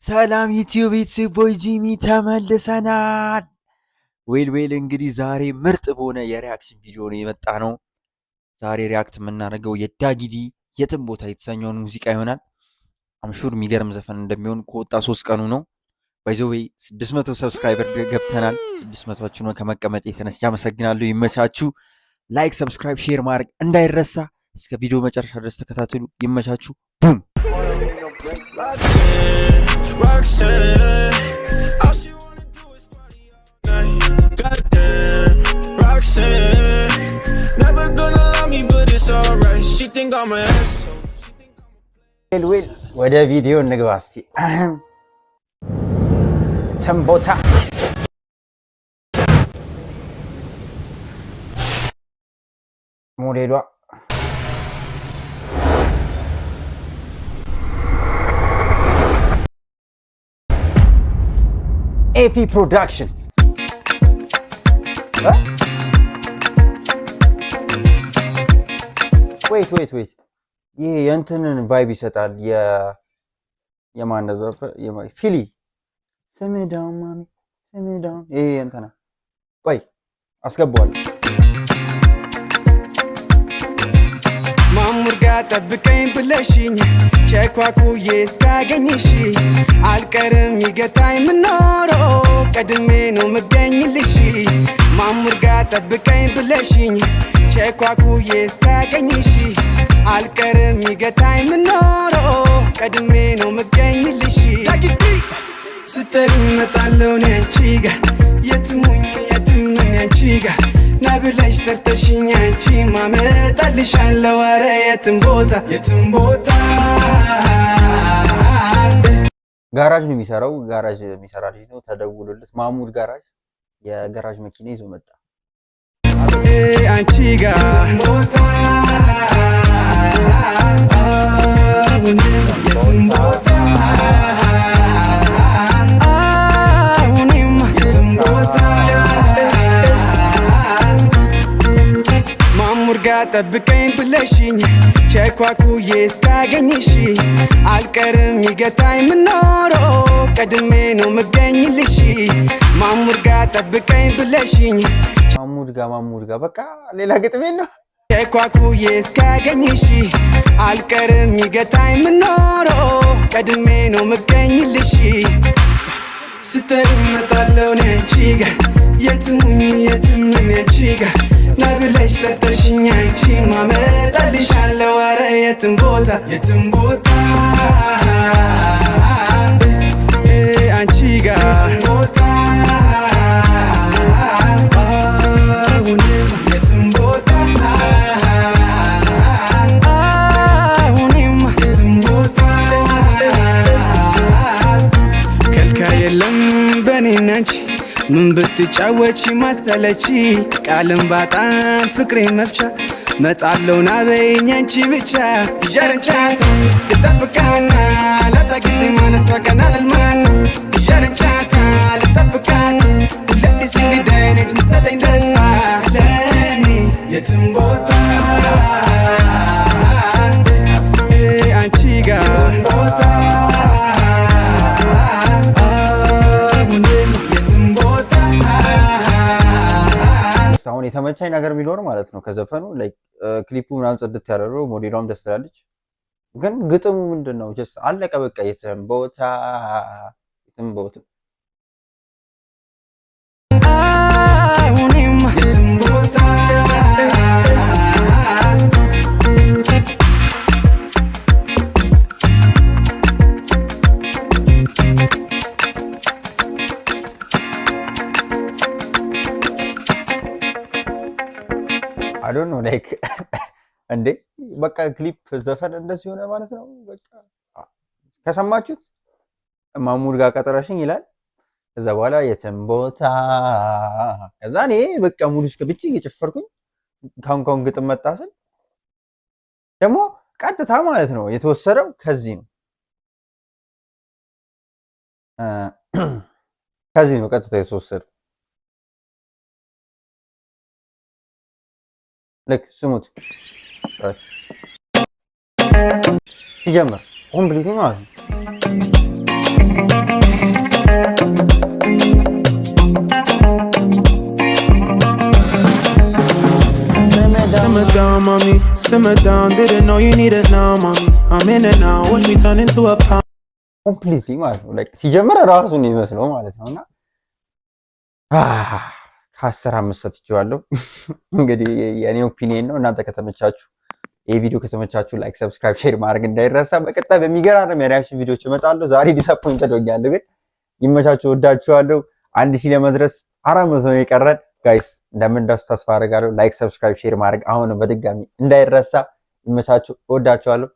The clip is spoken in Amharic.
ሰላም ዩቲዩብ፣ it's your boy ጂሚ፣ ተመልሰናል። Well, well, እንግዲህ ዛሬ ምርጥ በሆነ የ reaction ቪዲዮ ነው የመጣነው። ዛሬ react የምናደርገው የዳጊዲ የትም ቦታ የተሰኘውን ሙዚቃ ይሆናል። I'm sure የሚገርም ዘፈን እንደሚሆን። ከወጣ 3 ቀኑ ነው። By the way 600 subscriber ገብተናል። 600ችን ከመቀመጥ የተነሳ አመሰግናለሁ። ይመቻችሁ። Like፣ subscribe፣ share ማድረግ እንዳይረሳ። እስከ ቪዲዮ መጨረሻ ድረስ ተከታተሉ። ይመቻችሁ። Boom. Roxanne, all she wanna do is party all night. Goddamn, Roxanne, never gonna love me, but it's alright. She think I'm an asshole. Well, well, ወደ ቪዲዮ እንግባ እስቲ። የትም ቦታ ሞዴሏ ኤፊ ፕሮዳክሽን። Wait, wait, wait፣ ይሄ የእንትንን vibe ይሰጣል። የማን ፊሊ ስምዳውን ማሚ ስምዳውን፣ ይሄ እንትና፣ ቆይ አስገባዋለሁ። ማሙር ጋር ጠብቀኝ ብለሽኝ ቸኳኩዬ እስካገኝሽ አልቀርም ይገታኝ ምኖሮ ቀድሜ ነው ምገኝልሽ። ማሙር ጋር ጠብቀኝ ብለሽኝ ቸኳኩዬ እስካገኝሽ አልቀርም ይገታኝ ምኖሮ ቀድሜ ነው ምገኝልሽ። ስተሪኝ እመጣለሁ እኔ አንቺ ጋ፣ የትም ሁኚ የትም እኔ አንቺ ጋ፣ ና ብለሽ ጠርተሽኝ አንቺ ማመጣልሻለሁ፣ ኧረ የትም ቦታ፣ የትም ቦታ። ጋራጅ ነው የሚሰራው። ጋራጅ የሚሰራ ልጅ ነው። ተደውሎለት ማሙድ ጋራጅ የጋራጅ መኪና ይዞ መጣ። አንቺ ጋ ቦታ፣ የትም ቦታ፣ አሁኔማ የትም ቦታ። ማሙር ጋ ጠብቀኝ ብለሽኝ ቸኳኩዬ እስካገኝሽ አልቀርም ይገታኝ ምኖሮ ቀድሜ ነው ምገኝልሽ። ማሙር ጋ ጠብቀኝ ብለሽኝ ማሙድ ጋ፣ ማሙድ ጋ፣ በቃ ሌላ ግጥሜ ነው። ቸኳኩዬ እስካገኝሽ አልቀርም ይገታኝ ምኖሮ ቀድሜ ነው ምገኝልሽ። ስተሪኝ እመጣለሁ እኔ አንቺ ጋ፣ የትም ሁኚ የትም እኔ አንቺ ጋ፣ ና ብለሽ ጠርተሽኝ አንቺ ማመጣልሻለሁ፣ ኧረ የትም ቦታ፣ የትም ቦታ፣ አንቺ ጋ ቦታ፣ አሁንም የትም ቦታ፣ አሁኔማ የትም ቦታ። ከልካይ የለም በኔና አንቺ፣ ምን ብትጫወቺ ማሰለቺ፣ ቃልን ባጣም ፍቅሬ መፍቻ መጣለው ና በይኝ አንቺ ብቻ። ዣረንቻታ ልጠብቃታ ላጣ ጊዜ ማነሷ ቀና ልልማታ ዣረንቻታ ልጠብቃታ ሁለጊዜ እንግዳይ ነች ምሰጠኝ ደስታ ለኔ የትም ቦታ አንቺ ጋ የትም ቦታ፣ አሁንም የትም ቦታ። አሁን የተመቻኝ ነገር ቢኖር ማለት ነው ከዘፈኑ like ክሊፑ ምናምን ጽድት ያለ ነው። ሞዴሏም ደስ ትላለች። ግን ግጥሙ ምንድን ነው? Just አለቀ በቃ። የትም ቦታ፣ የትም ቦታ። አሁኔማ የትም ቦታ። I don't know, like እንዴ፣ በቃ ክሊፕ ዘፈን እንደዚህ ሆነ ማለት ነው። በቃ ከሰማችሁት ማሙድ ጋር ቀጠረሽኝ ይላል። ከዛ በኋላ የትም ቦታ፣ ከዛ እኔ በቃ ሙሉ እስከ ብቻ እየጨፈርኩኝ ካሁን ካሁን ግጥም መጣ ስል ደግሞ ቀጥታ ማለት ነው የተወሰደው ከዚህ ነው፣ ከዚህ ነው ቀጥታ የተወሰደው። ልክ ስሙት ሲጀምር complete ማለት ነው። mommy. Simmer down, didn't know you need it now, mommy. I'm in it now, watch me turn into a pound. Completely ማለት ነው። Like ሲጀምር ራሱን ይመስለው ማለት ነው። እና ከ10 5 ሰጥቼዋለሁ። እንግዲህ የኔ opinion ነው። እናንተ ከተመቻችሁ፣ ይህ ቪዲዮ ከተመቻችሁ like፣ subscribe፣ share ማድረግ እንዳይረሳ። በቀጣይ በሚገራርም የ reaction ቪዲዮዎች እመጣለሁ። ዛሬ disappointed ሆኛለሁ፣ ግን ይመቻችሁ። ወዳችኋለሁ። 1000 ለመድረስ 400 ነው የቀረን guys። እንደምንደርስ ተስፋ አደርጋለሁ። Like፣ subscribe፣ share ማድረግ አሁንም በድጋሚ እንዳይረሳ። ይመቻችሁ። እወዳችኋለሁ።